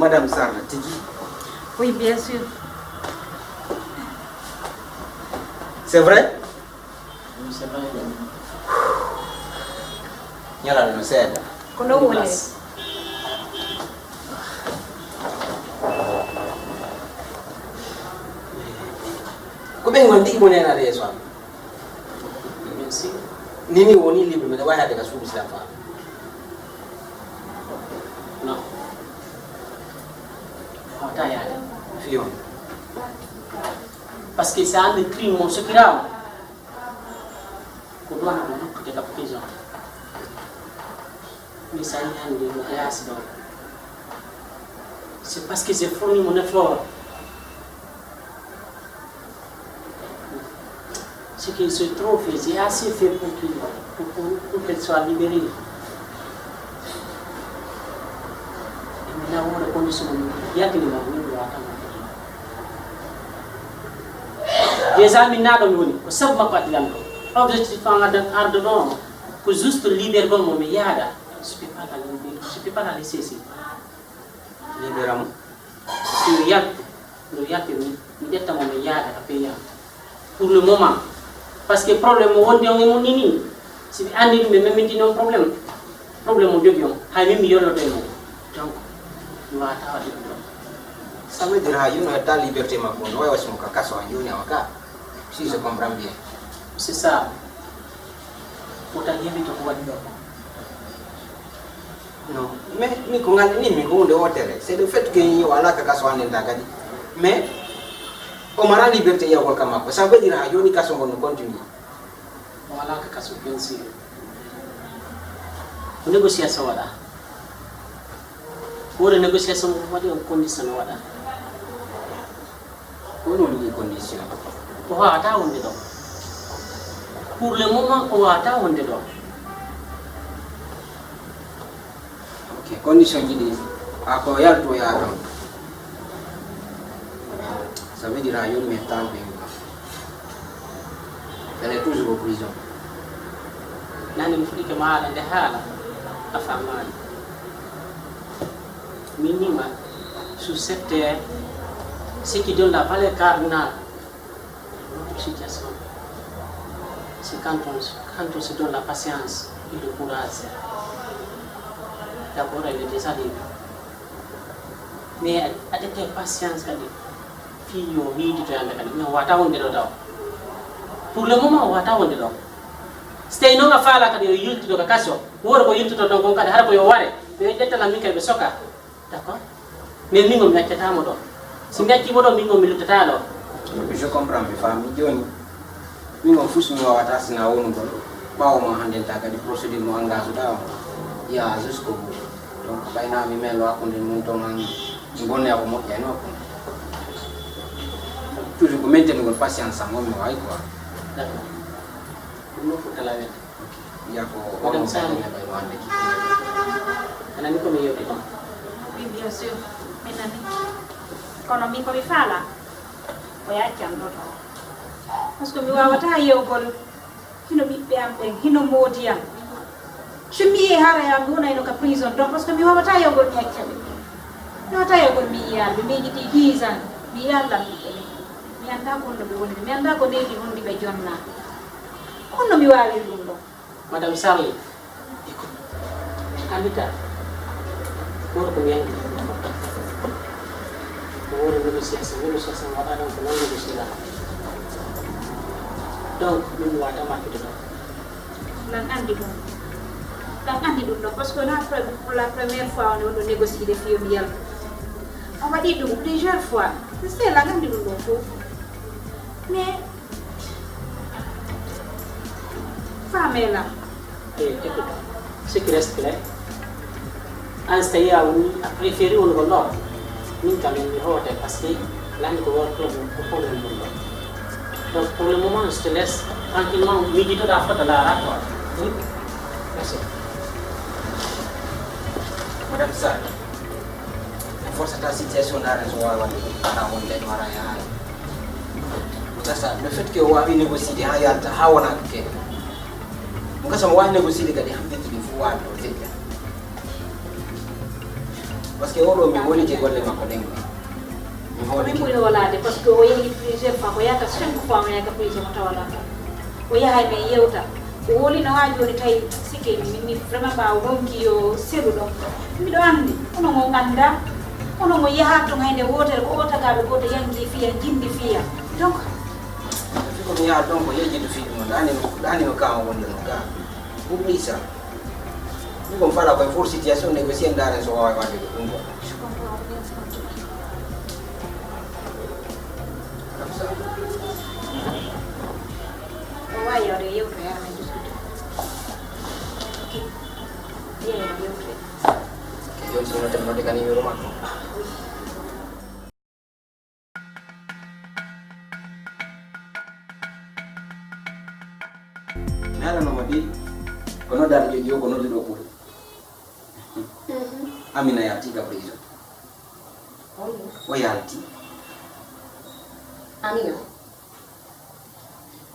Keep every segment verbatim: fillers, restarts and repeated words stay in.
Madame Sarr tigi. Oui, bien sûr. C'est vrai? Oui, c'est vrai. Ñalal no seeɗa. Ko no woni? Ko ɓen won tigi mo neenaade yeeso am. Merci. Ni ni woni libre, mbeɗa waawi haalde ka suudu sila faa. Non. Wata yaade. Fiyon. Parce que ça, le crime, mon secret, ko ɗum woni ko luttude ka prison. Mi sañi hannde mi yaasi ɗon. C'est parce que j'ai fourni mon effort. Ce qui se trouve, j'ai assez fait pour qu'il, pour, pour, pour qu'elle soit libérée. Et maintenant, on a condition, il y a que les mamans, on doit attendre. Déjà, mi naɗo mi woni ko sabu makko addi lan ɗo. Objectif an arde ɗo ko juste libérgol mo mi yaada. Je peux pas la libérer, je peux pas la laisser ici. Libéra mo. Si mi yaltu, mi yaltu mi mi ƴetta mo mi yaada ka pays am. Pour le moment, parce que problème mo wondi on e mun ni ni, si ɓe anndi ɗum ɓe memmintin on problème. Problème mo jogi on, hay min mi yolloto e mum. Donc mi wawata waɗde ɗum ɗon. Ça veut dire ha yino hetta liberté makko no wawi wasimo ka kaso an joni awa ka, si je comprends bien. C'est ça. Wota yewito ko waɗi ɗo ko. Non, mais min ko nganndiɗin min ko huunde wootere. C'est le fait que yo alaa ka kaso anndenta kadi. Mais o mara liberté yiyagol ka makko, ça veut dire ha jooni kaso ngon no continue. O alaa ka kaso, bien sûr. Ko négociation waɗa. Wore négociation waɗi on condition waɗa. Ko ɗum woni condition. O wawata wonde ɗo. Pour le moment, o wawata wonde ɗo. Ok, condition ji ɗi, a ko yaltu o yaha kam. Ça veut dire a yoni mi tan ɓe. Elle est toujours au prison. Nani mi fuɗike maala nde haala a famani. Minima sur cette terre, ce qui donne la valeur cardinale à notre situation, c'est quand on, quand on se donne la patience et le courage. D'abord, elle est déjà libre. Mais a ƴettay patience kadi, fii yo hiiditoyande kadi, mais o wata wonde ɗo taw. Pour le moment, o wata wonde ɗo. So tawi noon a faala kadi yo yiltude ka kaso, woto ko yiltuto ɗon kon kadi, hara ko yo ware, ɓe ƴettana min kadi ɓe soka. D'accord? Mais min o mi accatamo ɗo. Si mi accimo ɗo, min o mi luttata ɗo. Je comprends, mi faami. Jooni, min o fus mi wawata sina wonugol. Ɓaawo ma hannden ta kadi procédure mo engage ɗa o. Ya jusqu'au bout. Donc, ɓayna mi melo hakkunde mun ton an, mi bonne ko moƴƴani hakkunde. Toujours ko maintenugol patience an on mi wawi quoi. D'accord. Ɗum ɗo fof kala welde. Wiya ko Madame Sani. Anani ko mi yewti kon. Oui, bien sûr. Mi nani. Kono min ko mi faala, o yaccan ɗo to. Parce que mi wawata yewgol hino ɓiɓɓe am ɓen, hino moodi am. So mi yi'e haara ya mi wonayno ka prison ɗon, parce que mi wawata yewgol mi acca ɓe. Mi wawata yewgol mi yi'aali ɓe, mi yiɗi dix ans, mi yi'aali lan ɓiɓɓe ɓen. Mi annda ko honno ɓe woni, mi annda ko neydi honndi ɓe jonna. Honno mi waawiri ɗum ɗon? Madame Sarli, écoute, Anita, woto ko mi anndi. Ko woto négociation, négociation waɗa ɗon ko non négocier la. Donc, min mi wata makkude ɗon. Lan anndi ɗum. Lan anndi ɗum ɗon, parce que na pre-, pour la première fois on est négocier de fii yo mi yaltu. On waɗi ɗum plusieurs fois. C'est lan anndi ɗum ɗon fof. Mais Famela. Eh, écoute, ce qui reste clair, an so tawi a woni a préféré woni ko ɗo, min kam mi hoote parce que lami ko won problème, ko problème ɗum ɗo. Donc pour le moment, je te laisse tranquillement, miijitoɗa fota laara quoi. Oui. Merci. Madame Sarr, en force ta situation na raison wawa wonde ana won len wara yaha. Gasa, le fait que o wawi négocier ha yalta ha wona ke. Gasa mo wawi négocier kadi hamdete ɗum fof wawi o teƴƴa. Parce que oɗo mi woni je golle makko ɗen. Mi hooli. Min ɓuri hoolaade, parce que o yehi plusieurs fois, ko yahata cinq fois o yaha prison o tawa alaa tan. O yahay men yewta. O woli no haa jooni tawi sikke mi, mi vraiment ɓaawo ronki yo selu ɗon. Miɗo anndi, onon on anndaa. Onon on yaha ton hay nde wootere ko o tagaaɗo gooto yangi fiya, jindi fiya. Donc, ko mi yaha ton ko yeejidu fii ɗum, ɗaani no, ɗaani no kaa on wonde no kaa. Oublie ça. Min ko mi fala koye pour situation négocier ndaaren so waaway waɗde ko ɗum ko. Je comprends bien ce qu'on te dit. Comme ça. O wawi yewde yewtoya men discuter. Ok. Yeeyo yewtoya. Jooni so noten wadde ka numéro makko. Mi halanoma de ko noddaade jogi o ko nodduɗo ɓuri. Amina yalti ka prison. O yalti. Amina.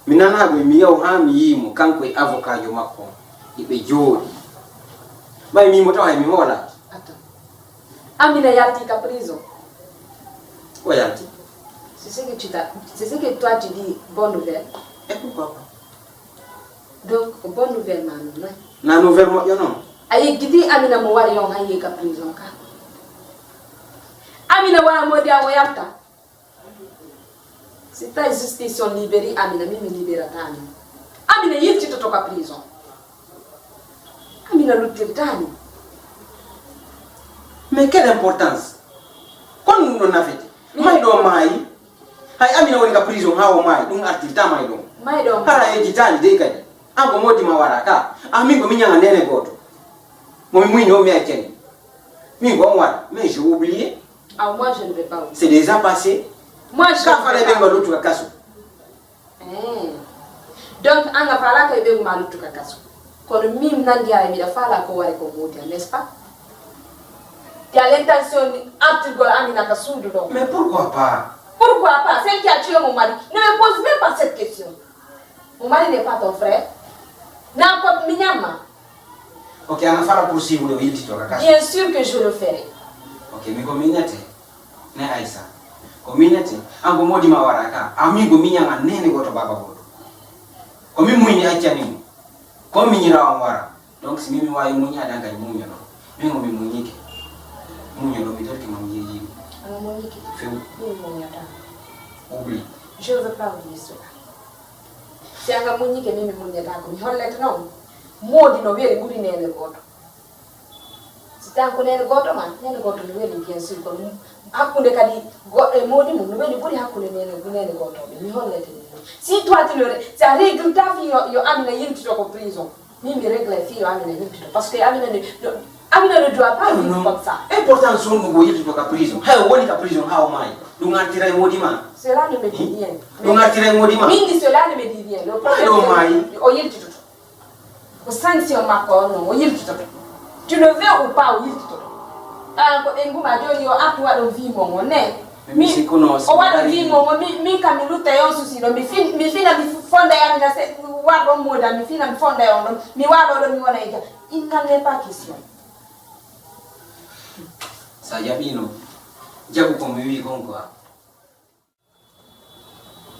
Mi nanaa ɗum, mi yaw haa mi yii mo, kanko e avocat jo makko on. Hiɓe jooɗi. Ɓay mi yii mo tawa hay mi hoolaaki. Attends. Amina yalti ka prison. O yalti. C'est ce que tu t'as, c'est ce que toi tu dis, bonne nouvelle. Et pourquoi pas? Donc, bonne nouvelle ma non, non? Na nouvelle moƴƴo non? A yeggiti Amina mo wari on hay ka prison ka. Amina wara modi a o yalta. Si tawi justice on libéri Amina, min mi libérata Amina. Amina yiltitoto ka prison. Amina luttirtaani. Mais quelle importance? Kono ɗum ɗo nafete? Mayɗo maayi. Hay Amina woni ka prison haa o maayi, ɗum artirta mayɗo. Mayɗo. Hara yejjitaani dey kadi. An ko modi ma wara ka. An min ko min ñaŋa nene gooto. Mo mi muyni o mi accani. Min ko on wara. Mais j'ai oublié. Ah, moi, je ne vais pas oublier. C'est déjà passé. Moi, je ne vais pas. Ka fale ɓe nga luttu ka kaso. Eh. Donc, an a faalaaka e ɓeyngu ma luttu ka kaso. Kono min nanndi hay miɗa faala ko wari ko modi an, n'est-ce pas? Tu as l'intention artirgol Amina ka suudu ɗo. Mais pourquoi pas? Pourquoi pas? C'est qui a tué mon mari? Ne me pose même pas cette question. Mon mari n'est pas ton frère. Na ko mi ñamma. Ok, ana fala pour si wule o yiltito ka kaso. Bien sûr que je le ferai. Ok, mi ko miñate. Ne Aïssa. Ko miñate. An ko modi ma wara ka. Ami ko miñan an nene goto baba goto. Ko min muyni accani mo. Ko miñira on wara. Donc si min mi wawi muñade an kadi muñoɗo. Min ko mi muñike. Muñoɗo mi torki ma mi yeeyi. Ana muñike? Few. Min muñata. Oublie. Je veux pas oublier cela. Si an a muñike min mi muñata ko mi hollete non. Modi no weli ɓuri nene goto. Si tan ko nene goto ma, nene goto no weli bien sûr kono hakkunde kadi goɗɗo e modi mum no weli ɓuri hakkunde nene nene goto ɓe mi hollete ni. Si toi tu le re- si a régule ta fi yo, yo Amina yiltito ko prison. Min mi règle fi yo Amina yiltito parce que Amina ne no- Amina ne doit pas vivre comme ça. Important son ɗum ko yiltito ka prison. Hay o woni ka prison ha o maayi. Ɗum artira e modi ma. Cela ne me dit rien. Ɗum artira e modi ma. Min di cela ne me dit rien. Le problème o maayi. O yiltitoto. Ko sanction makko on non o yiltitoto. Tu le veux ou pas o yiltitoto. An ko ɓe nguma joni yo artu waɗo vie mon o ne. Mi mi sikkuno si o waɗo vie mon o mi mi kam mi lutta yon souci ɗo mi fin mi fina mi fonda yamina se warɗo moda mi fina mi fonda yon ɗon mi waɗo ɗo mi wona e jam. Il n'en est pas question. Sa jaɓino jaɓu ko mi wi kon quoi.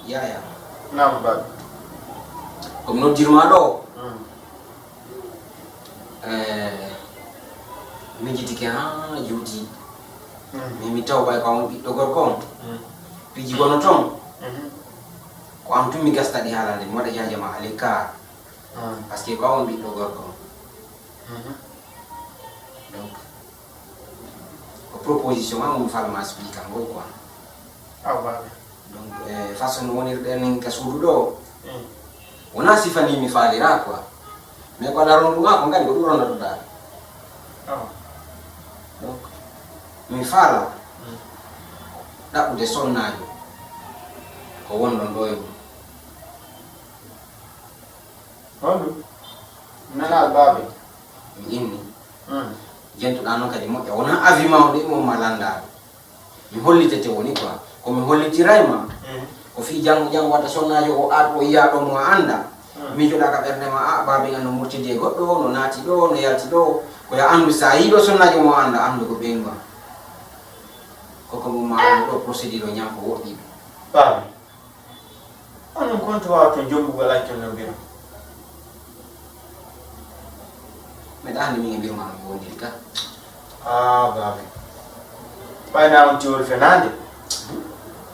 Yaya. Naam baaba. Ko mi noddirma ɗo. Mm. Eh, mi jitike ha juuti. Mm. Mi mi taw ɓay ko on ɓiɗɗo gorko on. Mm. Piji gono ton. Mhm. Ko an tun mi gasta ɗi haalande mi waɗa jajama aleka. Mm. Parce que ko an ɓiɗɗo gorko on. Mhm. Donc ko proposition ma mo mi falma explique an gol quoi. Aw baaba. Donc eh, façon no wonirɗen nin ka suudu ɗo. Mm. Wona sifani mi faalira quoi. Mais ko aɗa rondu ma ko ngari ko ɗum rondotoɗa. Aw. Donc mi faala. Mm. Ɗaɓɓude sonnaajo ko wonɗon ɗo e mum. Honɗum? Nanal baabe. Mi inni. Hmm. Jentuɗaa noon kadi moƴƴa. Wonaa avis ma o de mo ma lanndaa. Mi hollitete woni quoi. Ko mi hollitiray ma. Hmm. Ko fii janngo janngo wadda sonnaajo o aat o yiyaa ɗo mo a annda. Hmm. Miijoɗaa ka ɓernde ma a baabe an no murtidi e goɗɗo, no naati ɗo, no yalti ɗo. Ko yo anndu so a yii ɗo sonnaajo mo a annda, anndu ko ɓeyngu am. Koko mo maaro ɗo procédure o ñaako woɗɗi. Baabi. Onon konto waawata jommbugol accon no biro. Mbeɗa anndi min e biro maa no wondiri ka. Ah, baabi. Ɓay na on tiwol fenaande.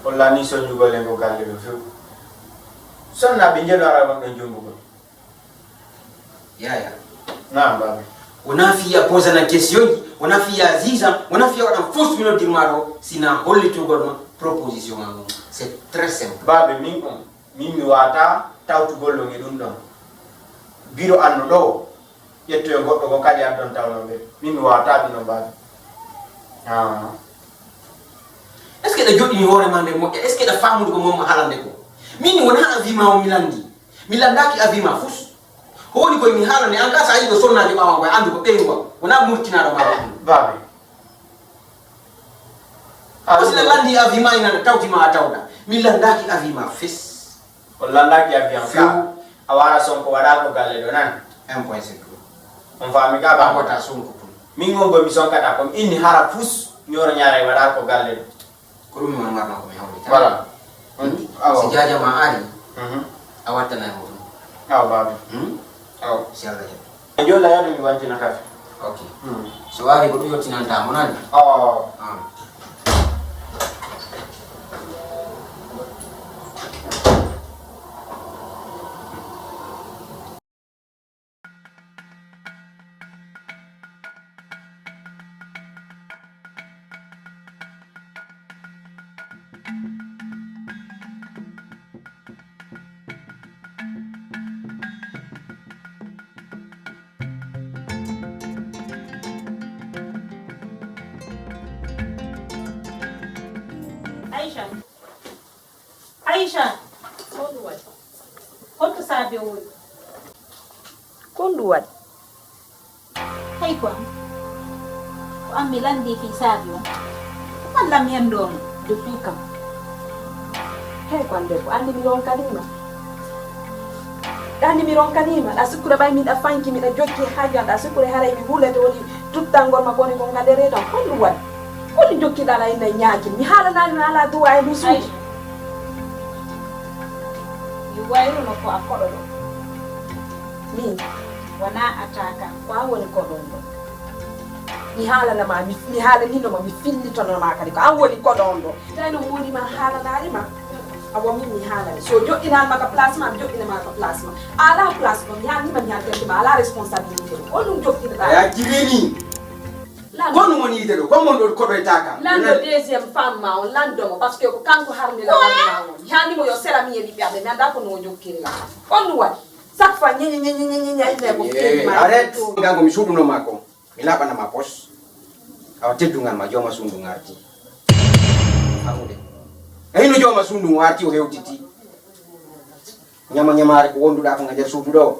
Walla ni soñjugol e ngo galle ɗo few. Sonna ɓe njelo ara won ɗon jommbugol. Yaya. Naam, baabi. Wona fiya posana question ji, wona fiya zizan, wona fiya waɗan fausse mino dirma ɗo, sina hollitugol ma proposition an on. C'est très simple. Baabi, min on, min mi wata tawtugol on e ɗum ɗon. Biro an no ɗo, ƴettoyo goɗɗo ko kadi addon tawno ɓe. Min mi wata ɗum ɗon, baabi. Ah. Est-ce que ɗa joɗɗini hoore ma nder moƴƴa? Est-ce que ɗa famude ko momma halande ko? Min wona a wi ma on mi landi. Mi landaaki avis ma fus. Ko woni koye mi haalande an ka, so a yiɗo sonnaajo ɓaawo ngo, andu ko ɓeyngu am. Wona murtinaɗo ma ɗum. Baabe. Ko si na landi avis ma ina tawti ma a tawda. Mi landaaki avis ma fes. O landaaki avis am ka. Few. A wara son ko waɗa ko galle ɗo nan. Un point c'est tout. On faami ka ba. Bakota son ko ɗum. Min on bo mi sonkata ko mi inni hara fus. Ñoro ñaara e waɗa ko galle ɗo. Ko ɗum mi wonno marno ko mi hawri tan. Voilà. Hmm? Awa. Si jaajama ari, mhm, a wattana e muɗum. Awa, baabi. Hmm? Awa. Si Allah jaɓi. E jolla yaadu mi wantina kafe. Ok. Hmm. So wawi ko ɗum yottinanta mo nani? Awa. Ah. Aïcha. Aïcha! Ko ɗum waɗi? Holto saabi o woni? Ko ɗum waɗi? Hey, ko am. Ko am mi lanndi fii saabi on. Ko ɓallam hen ɗo mo. Depuis quand? Hey, ko an debbo, anndi mi ronkanima. Anndi mi ronkanima. Ɗa sikkude ɓay miɗa fanki, miɗa jokki haajo an. Ɗa sikkude haray mi hulete woni tuttangol ma koni ko ngandere tan. Ko ɗum waɗi? Ko ɗum jokkiɗa ala inna ñaaki? Mi haalanani mi ala duwa e musu. Aïcha. Mi wayruno ko a koɗo ɗo. Min? Wona a taka, ko an woni koɗo on ɗo. Mi haalanama, mi, mi haalanino ma, mi fillitono ma kadi, ko an woni koɗo on ɗo. Tawi no moodi ma haalanari ma, awa min mi haalani. So joɗɗinani ma ka place ma, mi joɗɗina ma ka place ma. A ala place ma, mi haalani ma, mi haalani ma, a ala responsabilité. On ɗum joɗɗinɗa. A yajjirini. Ko ɗum woni yiide ɗo? Ko mon ɗo koɗoyta kam? Lanndo deuxième femme ma on, lanndo mo, parce que ko kanko harmi la wari ma on. Mi haani mo yo sera mi e ɓiɓɓe aɓe, mi annda ko no o jokkiri la. On ɗum waɗi. Chaque fois, ñe, ñe, ñe, ñe, ñe, ñe, ñe, ko fiye ma. Arrête. Ngan ko mi suuɗuno ma ko. Mi laɓana ma pos. Awa teddungal ma, jooma suudu ngarti. Famude. E hino jooma suudu ngarti o hewtiti. Ñama ñamaare ko wonduɗa ko nga nder suudu ɗo.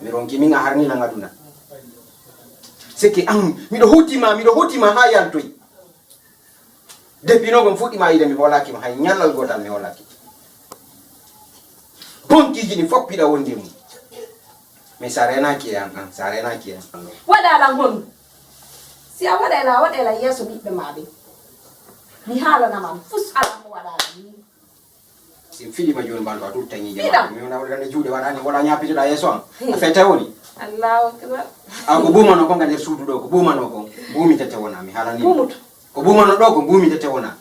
Mi ronki min a harni lan aduna. Seke an, miɗo hoti ma, miɗo hoti ma ha yantoy. Depuis non ko mi fuɗɗi ma yiide mi hoolaki ma, hay ñallal gootal mi hoolaki. Bonkiji ɗi fof piɗa wondi e mum. Mais sa renaki e an, an, sa renaki e an. Waɗa lan honɗum? Si a waɗay la, a waɗay la yeeso ɓiɓɓe ma ɓe. Mi haalana ma, fus ala ko waɗa lan. Si mi fiɗima jooni mbanɗo a tutta ñiiƴe. Fiɗa. Makko. Mi wona waɗande juuɗe waɗani wala ñaapitoɗa yeeso am. Hmm. A fete woni. Allahu akbar. A ko buumano ko nga nder suudu ɗo, ko buumano ko. Mbuumi tete wona, mi haalani. Buumuto. Ko buumano ɗo, ko mbuumi tete wona.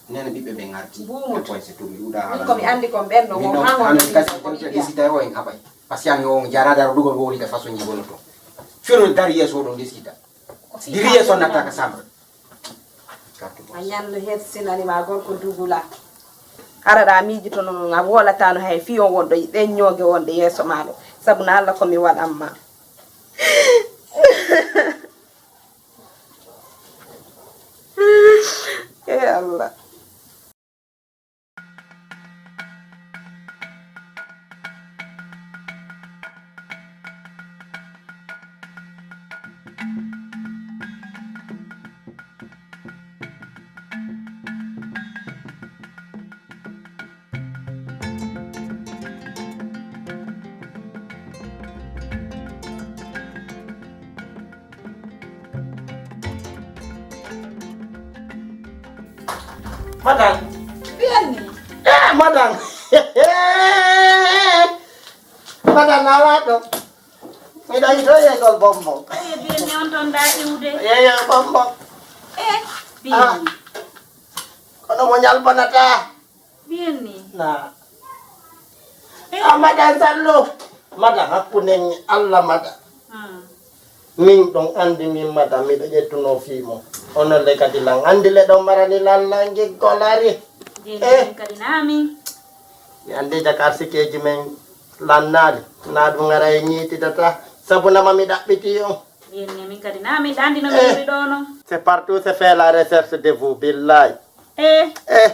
Nene ɓiɓɓe ɓe ngarti. Buumuto. E poyse to mi ɗuuɗa. Min ko mi andi kon ɓen no. Min mo non, ha on amen kasi ko mi tawte ɗiya. Disita o en haɓay. Parce que an o jarada ro dugol woni ka façon ji gono to. Firo dari yeeso ɗon disita. Diri yeeso natta ka chambre. A ñande het sinani ma gorko dugula. Araɗa miijitono noon a woolatano hay fii on wonɗo ɗen ñooge wonɗe yeeso ma ɗo. Sabu na Allah ko mi waɗan ma. E Allah. Madan. Biyanni. Eh, madan. Madan, alaa ɗo. Miɗo yiɗo yeygol bonbon. Eye biyanni, on ton da iwde. Yeeyo bonbon. Eh, biyanni. Kono mo ñalbanata. Biyanni. Na. Eh. A madan sallo. Madan hakkunde Allah madan. Hmm. Min ɗon anndi min madan miɗo ƴettuno fii mo. Onon le kadi lan anndi le ɗon marani lan lan giggolari. Biyanni. Eh. Min kadi na min. Mi anndi jakar sikeeji men lannaali. Na ɗum ara e ñiitidata. Sabu nama mi ɗaɓɓiti on. Biyanni, min kadi na min ɗa anndi no mi Eh. Woni ɗo non. C'est partout, c'est fait la recherche de vous, billahi. Eh. Eh.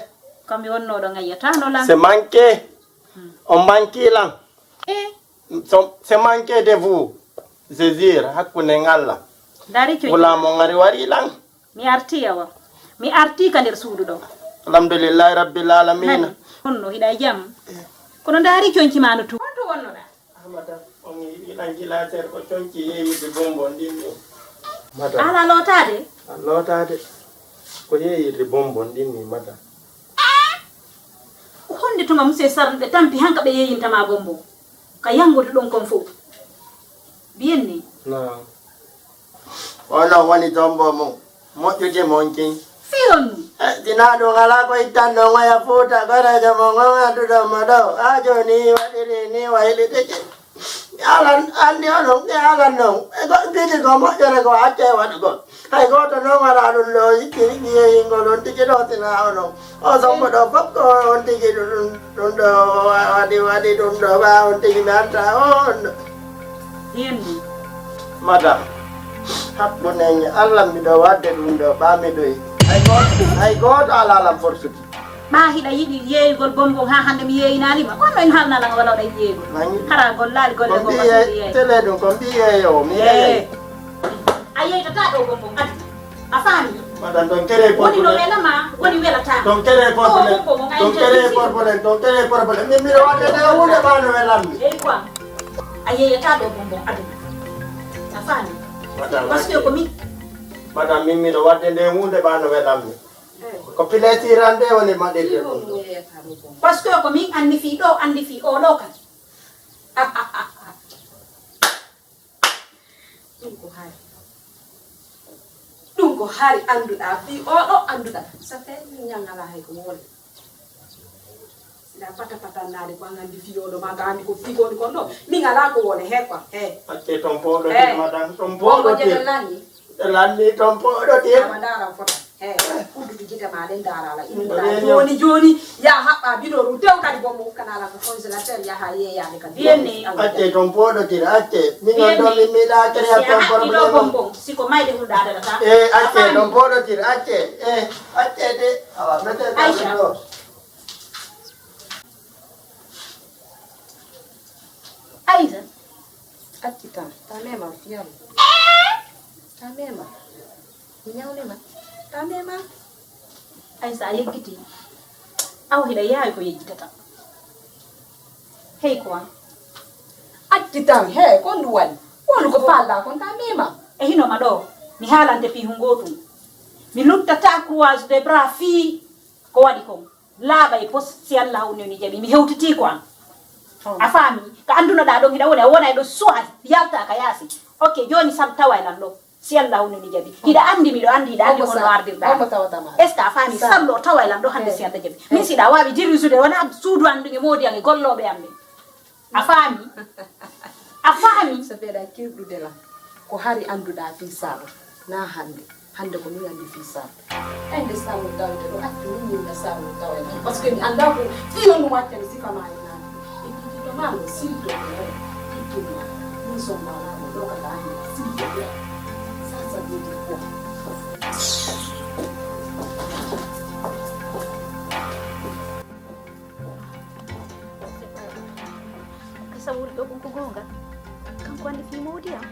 Ko mi wonno ɗo ngayyatano lan. C'est manqué. Hmm. On manqué lan. Eh. So, c'est manqué de vous. Je jure, hakkunde en Allah. Dari coy. Wula mo ngari wari lan. Mi arti yawa. Mi arti ka nder suudu ɗo. Alhamdulillahi rabbil alamina. Nani? Honno hiɗa e jam? Eh. Kono ndaari conci ma no tu. Honto wonnoɗa? Ahmada, on yiɗi lan gila seeɗa ko conci yeeyirde bonbon ɗin ni. Mada. Ala lootaade? A lootaade. Ko yeeyirde bonbon ɗin ni, mada. Ko honde tuma monsieur Sarr ɓe tampi hanka ɓe yeeyinta ma bonbon? Ka yangude ɗon kon fof. Biyen ni. Naam. Onon woni tombo mum, moƴƴude mon kin. Fii honɗum? Eh, sinaa ɗum alaa ko ittanɗon oya Fuuta, goreejo mon on adduɗon mo ɗo. Haa jooni waɗiri ni waylitike. Mi alan, anndi onon, mi alan non. E ko mbiti ko moƴƴere ko accee waɗugol. Hay gooto non alaa ɗum ɗo yiɗi yeeyingol on tigi ɗo sinaa onon. O sombo ɗo fof ko on tigi ɗum, ɗum ɗo wa-, waɗi, waɗi ɗum ɗo, ɓaa on tigi mi anta on ɗo. Biyen ni. Madam, hakkunde en e Allah miɗo waɗde ɗum ɗo, ɓaa miɗo yiɗi. Hay gooto, hay gooto alaa lan forsude. Ɓaa hiɗa yiɗi yeeyugol bonbon haa hannde mi yeeyinaali ma? Kono en haalnaa lan wala waɗa yeeyugol. Mangi. Hara gollaali golle ko ko mbiye, tele ɗum ko mbiye yo, mi yeeyay. A yeeytataa ɗo bonbon aduna. A faami? Madam, ton kere woni no porpole. Welama, woni welata. Ton kere porpole. Ton kere porpole, ton kere porpole. Min miɗo waɗde nde hunde ɓaa no welammi. Eyi quoi. A yeeyata ɗo bonbon aduna. A faami? Madam, parce que ko min. Madam, min miɗo waɗde nde hunde ɓaa no welammi. Eh. Ko plaisir an nde woni maɗirde ɗum ɗo. Parce que ko min anndi fii ɗo, anndi fii o ɗo kan. Ɗum ko hari. Ɗum ko hari annduɗaa fii oɗo annduɗaa. Ça fait min ñaŋŋalaa hay ko wole. Siɗa pata patannaade ko an anndi fii oɗo maa ka anndi ko fii ko woni kon ɗo. Min alaa ko wole he quoi. He. Acce ton pooɗo he. Madam, ton pooɗo lanni. Lanni ton pooɗo. Awa ndaara fota. He, uddude gite ma ɗen, daarala. Inna jooni, jooni, ya haɓɓa bidon rum, tew kadi bonbon, ukkana lan ko congélateur, yaha yeeyaade kadi. Biyen ni. Acce ton pooɗotir, acce. Min on ɗo min miɗa création problème. Bonbon, si ko mayde hul ɗa daɗata. Eh, acce ton pooɗotir, acce. Eh, acce de. Awa, mete ɗo. Aïssa, acci tan, ta mema fiyam. Ta mema. Mi ñawnima. Ta mema. Aïssa, a yeggiti. Aw hiɗa yaawi ko yejjitata. Hey quoi? Acci tan, he, ko ndu waɗi? Wonu ko paalɗa kon, ta mema. E hino ma ɗo, mi haalante fii hungo ɗum. Mi luttata croise de bras fii ko waɗi kon. Laaɓa e pos, si Allahu newni jaɓi, mi hewtitii ko an. Oh. A faami? Ka anndunoɗaa ɗon, hiɗa woni, a wona e ɗo suwa, yalta ka yaasi. Ok, jooni sal tawa e lan ɗo, si Allahu newni jaɓi. Oh. Hiɗa anndi, miɗo anndi, hiɗa anndi honno ardirɗaa. Est-ce que a faami? Sal ɗo tawa e lan ɗo hannde, si Alla jaɓi. Min si ɗa waawi dirisude, wona suudu an ɗum e moodi an e gollooɓe an ɓe. A faami? A faami? So mbeɗa kirɗude lan, ko hari annduɗaa fii Saalu, naa hannde. Hannde ko min anndi fii Saalu. Ay nde Saalu tawete ɗo, accu min min nde Saalu tawete. Parce que mi anndaa ko fii on ɗum accani sifa maa e naati. E jiji to maa ngo, silto ko o. Ikkinma, min son maa mo ɗo ka ɗaani, silto ko. Sasa ɗum ko. Kasa wuli ɗo ɗum ko goonga. Kanko anndi fii moodi am.